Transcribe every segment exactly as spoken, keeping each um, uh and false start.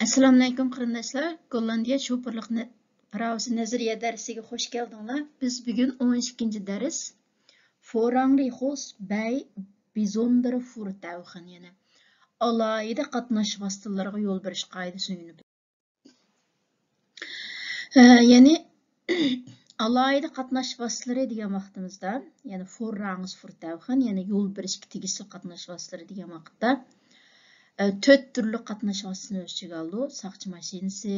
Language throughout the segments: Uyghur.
ئەسسالامۇئەلەيكۇم قېرىنداشلار، گوللاندىيە شوپۇرلۇق نە-، پىراۋىسى نەزەرىيە دەرسىگە خوش كەلدىڭلار. بىز بۈگۈن ئون ئىككىنچى دەرس، فوررانرىخوس بەي بىزوندېر فۇرتەۋخېن، يەنى ئالاھىدە قاتناش ۋاسىتىلىرىغا يول بېرىش قائىدىسىنى ئۆگىنىپ. ئە، يەنى ئالاھىدە قاتناش ۋاسىتىلىرى دېگەن ۋاقتىمىزدا، يەنى فوررانرىخوس فۇرتەۋخېن، يەنى يول بېرىشكە تېگىشلىك قاتناش ۋاسىتىلىرى دېگەن ۋاقىتتا، ئە، تۆت تۈرلۈك قاتناش ۋاسىتىسىنى ئۆز ئىچىگە ئالىدۇ. ساقچى ماشىنىسى،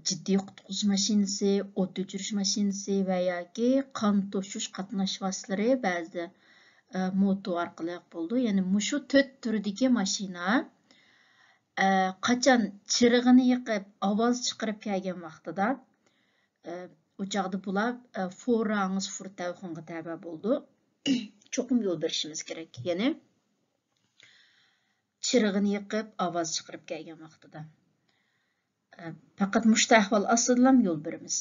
جىددىي قۇتقۇزۇش ماشىنىسى، ئوت ئۆچۈرۈش ماشىنىسى ۋە ياكى قان توشۇش قاتناش ۋاسىتىلىرى بەزىدە، ئە، موتو ئارقىلىق بولىدۇ. يەنى مۇشۇ تۆت تۈردىكى ماشىنا، ئە، قاچان چىرىغىنى يېقىپ، ئاۋاز چىقىرىپ كەلگەن ۋاقتىدا، ئە، ئۇ چاغدا بۇلار، ئە، فوررانرىخوس فۇرتەۋخېنغا تەۋە بولىدۇ. چوقۇم يول بېرىشىمىز كېرەك. يەنى چىرىغىنى يېقىپ، ئاۋاز چىقىرىپ كەلگەن ۋاقتىدا. ئە، پەقەت مۇشۇ ئەھۋال ئاستىدىلا يول بېرىمىز.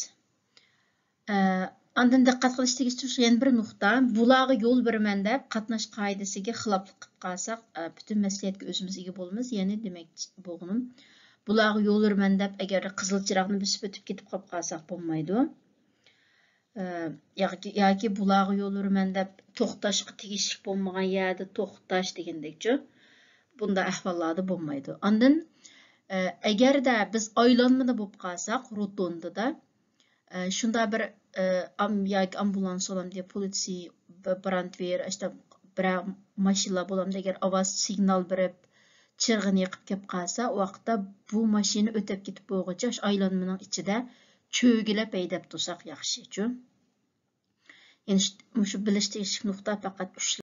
ئە، ئاندىن دىققەت قىلىش تېگىشلىك يەنە بىر نۇقتا، بۇلارغا يول بېرىمەن دەپ قاتناش قائىدىسىگە خىلاپلىق قىلىپ قالساق، ئە، پۈتۈن مەسئۇلىيەتكە ئۆزىمىز ئىگە بولىمىز. يەنى دېمەكچى بولغىنىم، بۇلارغا يول بېرىمەن دەپ ئەگەر قىزىل چىراغنى بېسىپ ئۆتۈپ كېتىپ قاپ قالساق بولمايدۇ. ئە، ياكى، ياكى بۇلارغا يول بېرىمەن دەپ توختاشقا تېگىشلىك بولمىغان يەردە توختاش دېگەندەكچۇ. بۇنداق ئەھۋاللاردا بولمايدۇ. ئاندىن، ئە، ئەگەردە بىز ئايلانمىدا بولۇپ قالساق، روتوندىدا، ئە، شۇنداق بىر، ئە، ئام-، ياكى ئامبۇلانس بولامدۇ، پولىتسىي، ب-، براندۋېر، ئىشتە بىرەر ماشىنىلار بولامدۇ، ئەگەر ئاۋاز سىگنال بېرىپ، چىرىغىنى يېقىپ كەپ قالسا، ئۇ ۋاقىتتا بۇ ماشىنا ئۆتەپ كېتىپ بولغۇچە، شۇ ئايلانمىنىڭ ئىچىدە چۆگىلەپ ھەيدەپ تۇرساق ياخشىچۇ. يەنى شۇ-، مۇشۇ بىلىش تېگىشلىك نۇقتا پەقەت ئۈچلا.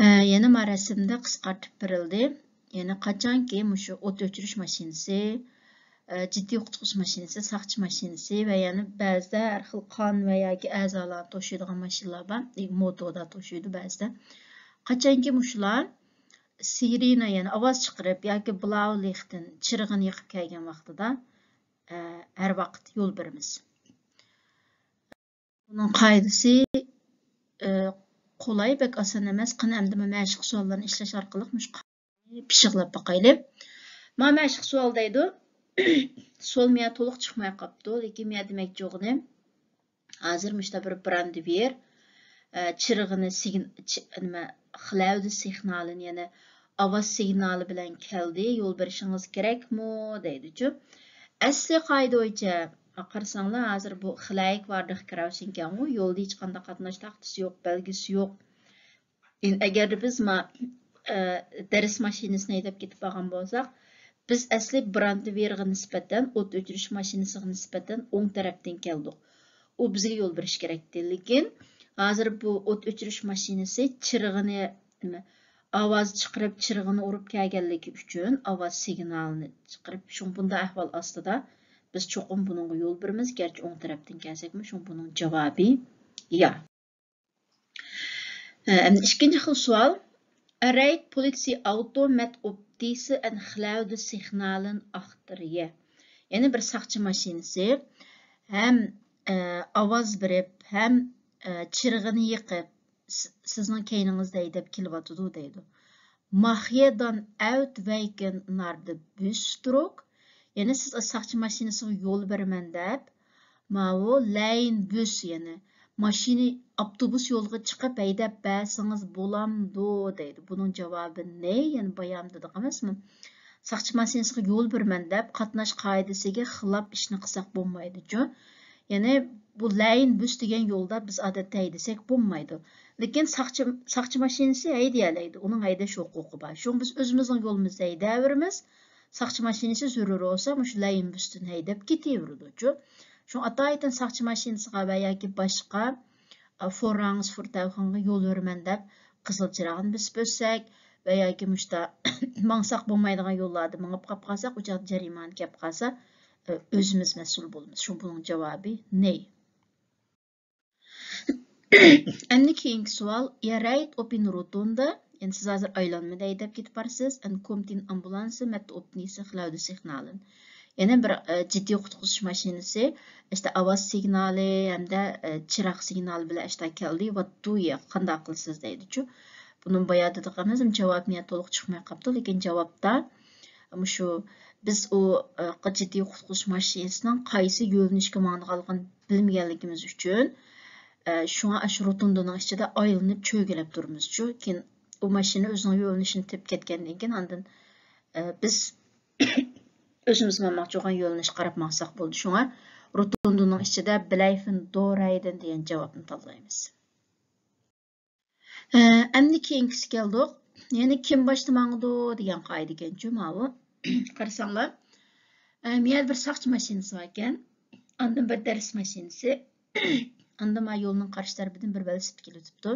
ئە، يەنە ما رەسىمدە قىسقارتىپ بېرىلدى. يەنى قاچانكى مۇشۇ ئوت ئۆچۈرۈش ماشىنىسى، ئە، جىددىي قۇتقۇزۇش ماشىنىسى، ساقچى ماشىنىسى ۋە يەنە بەزىدە ھەر خىل قان ۋە ياكى ئەزالارنى توشۇيدىغان ماشىنىلار بار. ئى، موتودا توشۇيدۇ بەزىدە. قاچانكى مۇشۇلار سىرېنا، يەنى ئاۋاز چىقىرىپ ياكى بلاۋلىختىن چىرىغىنى يېقىپ كەلگەن ۋاقتىدا، ئە، ھەر ۋاقىت يول بېرىمىز. بۇنىڭ قائىدىسى، ئە، قولاي، بەك ئاسان ئەمەس. قېنى، ئەمدى مەشىق سوئاللارنى ئىشلەش ئارقىلىق مۇشۇ قائىدىنى پىششىقلاپ باقايلى. ما مەشىق سوئال دەيدۇ. سوئال مېيا تولۇق چىقماي قاپتۇ، لېكىن مېيا دېمەكچى بولغىنىم، ھازىر مۇشۇنداق بىر براندۋېر، ئە، چىرىغىنى سىگن-، چى-، نېمە، خىلەۋدە سىخنالىنى، يەنى ئاۋاز سىگنالى بىلەن كەلدى، يول بېرىشىڭىز كېرەكمۇ دەيدىچۇ. ئەسلى قائىدە بويىچە قارىساڭلار، ھازىر بۇ خىلەيك ۋاردىغ كىرەۋسىنكەنغۇ، يولدا ھېچقانداق قاتناش تاختىسى يوق، بەلگىسى يوق. ئەگەردە بىز ما-، ئە، دەرس ماشىنىسىنى ھەيدەپ كېتىپ بارغان بولساق، بىز ئەسلى براندۋېرغا نىسبەتەن، ئوت ئۆچۈرۈش ماشىنىسىغا نىسبەتەن ئوڭ تەرەپتىن كەلدۇق. ئۇ بىزگە يول بېرىش كېرەكتى. لېكىن ھازىر بۇ ئوت ئۆچۈرۈش ماشىنىسى چىرىغىنى، نېمە، ئاۋاز چىقىرىپ، چىرىغىنى ئۇرۇپ كەلگەنلىكى ئۈچۈن، ئاۋاز سىگنالىنى چىقىرىپ، شۇڭا بۇنداق ئەھۋال ئاستىدا بىز چوقۇم بۇنىڭغا يول بېرىمىز، گەرچە ئوڭ تەرەپتىن كەلسەكمۇ، شۇڭا بۇنىڭ جاۋابى يا. ئەمدى ئىككىنچى خىل سوئال. Erreicht Politie Auto met op deze en geluidssignalen achter je. يەنى بىر ساقچى ماشىنىسى ھەم، ئە، ئاۋاز بېرىپ، ھەم، ئە، چىرىغىنى يېقىپ، س-، سىزنىڭ كەينىڭىزدە ھەيدەپ كېلىۋاتىدۇ دەيدۇ. Mag je dan uitwijken naar de busstrook؟ يەنى سىز ساقچى ماشىنىسىغا يول بېرىمەن دەپ، ماۋۇ لەينبۈس، يەنى ماشىنا، ئاپتوبۇس يولىغا چىقىپ ھەيدەپ بەرسىڭىز بولامدۇ دەيدۇ. بۇنىڭ جاۋابى نەي، يەنى بايام دېدۇق ئەمەسمۇ؟ ساقچى ماشىنىسىغا يول بېرىمەن دەپ قاتناش قائىدىسىگە خىلاپ ئىشنى قىلساق بولمايدۇچۇ. يەنى بۇ لەينبۈس دېگەن يولدا بىز ئادەتتە ھەيدىسەك بولمايدۇ. لېكىن ساقچى، ساقچى ماشىنىسى ھەيدىيەلەيدۇ، ئۇنىڭ ھەيدەش ھوقۇقى بار. شۇڭا بىز ئۆزىمىزنىڭ يولىمىزدا ھەيدەۋېرىمىز. ساقچى ماشىنىسى زۆرۈر بولسا مۇشۇ لەينبۈستىن ھەيدەپ كېتىۋېرىدۇچۇ. شۇڭا ئاتايىتىن ساقچى ماشىنىسىغا ۋە ياكى باشقا، ئا، فوررانرىخوس فۇرتەۋخېنغا يول بېرىمەن دەپ قىزىل چىراغنى بېسىپ ئۆتسەك ۋە ياكى مۇشتا ماڭساق بولمايدىغان يوللاردا مېڭىپ قاپ قالساق، ئۇ چاغدا جەرىمانە كەپ قالسا، ئۆزىمىز مەسئۇل بولىمىز. شۇڭا بۇنىڭ جاۋابى نەي. ئەمدى كېيىنكى سوئال. Ihr rijdt op een rotonde، يەنى سىز ھازىر ئايلانمىدا ھەيدەپ كېتىپ بارسىز. En komt een ambulance met op deze geluidssignalen. يەنە بىر، ئە، جىددىي قۇتقۇزۇش ماشىنىسى، ئىشتە ئاۋاز سىگنالى ھەمدە، ئە، چىراغ سىگنالى بىلەن ئىشتا كەلدى. Wat doe je؟ قانداق قىلىسىز دەيدىچۇ. بۇنىڭ بايا دېدۇق ئەمەس، جاۋاب مېيە تولۇق چىقماي قاپتۇ، لېكىن جاۋابتا، مۇشۇ بىز ئۇ، ئە، جىددىي قۇتقۇزۇش ماشىنىسىنىڭ قايسى يۆنىلىشكە ماڭىدىغانلىقىنى بىلمىگەنلىكىمىز ئۈچۈن، ئە، شۇڭا ئاشۇ روتوندىنىڭ ئىچىدە ئايلىنىپ چۆگىلەپ تۇرىمىزچۇ. كېيىن ئۇ ماشىنا ئۆزىنىڭ يۆنىلىشىنى تېپىپ كەتكەندىن كېيىن ئاندىن، ئە، بىز ئۆزىمىز ماڭماقچى بولغان يۆنىلىشكە قاراپ ماڭساق بولىدۇ. شۇڭا روتوندىنىڭ ئىچىدە بىلەيفىن دو رايدىن دېگەن جاۋابنى تاللايمىز. ئە، ئەمدى كېيىنكىسى كەلدۇق. يەنى كىم باشتا ماڭىدۇ دېگەن قائىدە ئىكەنچۇ ماۋۇ. قارىساڭلار، ئە، مۇ يەردە بىر ساقچى ماشىنىسى بار ئىكەن. ئاندىن بىر دەرس ماشىنىسى. ئاندىن ما يولنىڭ قارشى تەرىپىدىن بىر ۋېلىسىپىت كېلىۋېتىپتۇ.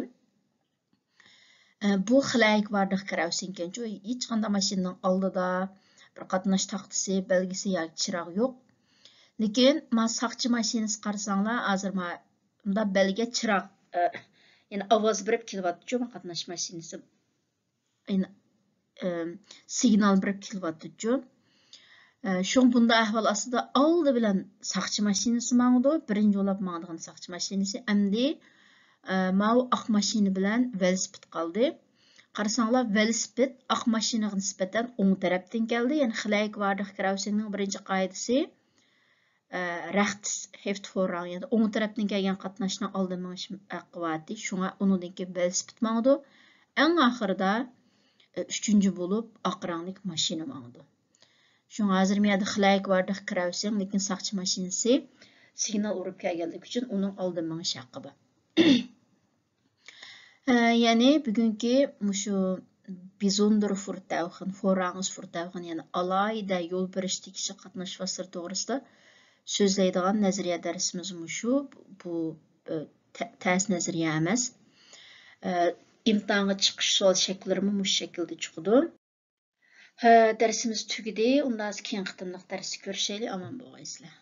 ئە، بۇ خىلەيك ۋاردىغ كىرەۋسىنكەنچۇ، ھېچقانداق ماشىنىنىڭ ئالدىدا بىر قاتناش تاختىسى، بەلگىسى ياكى چىراغ يوق. لېكىن ما ساقچى ماشىنىسى قارىساڭلار، ھازىر ما مۇنداق بەلگە چىراغ، ئە، يەنى ئاۋاز بېرىپ كېلىۋاتىدۇچۇ، ما قاتناش ماشىنىسى. يەنى، ئە، سىگنال بېرىپ كېلىۋاتىدۇچۇ. ئە، شۇڭا بۇنداق ئەھۋال ئاستىدا ئالدى بىلەن ساقچى ماشىنىسى ماڭىدۇ، بىرىنچى بولاپ ماڭىدىغان ساقچى ماشىنىسى. ئەمدى، ئە، ماۋۇ ئاق ماشىنا بىلەن ۋېلىسىپىت قالدى. قارىساڭلار، ۋېلىسىپىت ئاق ماشىنىغا نىسبەتەن ئوڭ تەرەپتىن كەلدى. يەنى خىلەيك ۋاردىغ كىرەۋسىننىڭ بىرىنچى قائىدىسى، ئە، رەخت ھېفت فوررانگ، يەنى ئوڭ تەرەپتىن كەلگەن قاتناشنىڭ ئالدىن مېڭىش ھەققى بار ئىدى. شۇڭا ئۇنىڭدىن كېيىن ۋېلىسىپىت ماڭىدۇ. ئەڭ ئاخىرىدا، ئە، ئۈچىنچى بولۇپ ئاق رەڭلىك ماشىنا ماڭىدۇ. شۇڭا ھازىر مۇ يەردە خىلەيك ۋاردىغ كىرەۋسىن، لېكىن ساقچى ماشىنىسى سىگنال ئۇرۇپ كەلگەنلىكى ئۈچۈن ئۇنىڭ ئالدىن مېڭىش ھەققى بار. ئە، يەنى بۈگۈنكى مۇشۇ بېزوندېر فۇرتەۋخېن، فوررانگس فۇرتەۋخېن، يەنى ئالاھىدە يول بېرىش تېگىشلىك قاتناش ۋاسىتىلىرى توغرىسىدا سۆزلەيدىغان نەزەرىيە دەرسىمىز مۇشۇ. بۇ، ئە، تە-، تەس نەزەرىيە ئەمەس. ئە، ئىمتىھانغا چىقىش سوئال شەكىللىرىمۇ مۇشۇ شەكىلدە چىقىدۇ. ھە، دەرسىمىز تۈگىدى. ئۇنداق كېيىنكى قېتىملىق دەرستە كۆرۈشەيلى. ئامان بولغايسىلەر.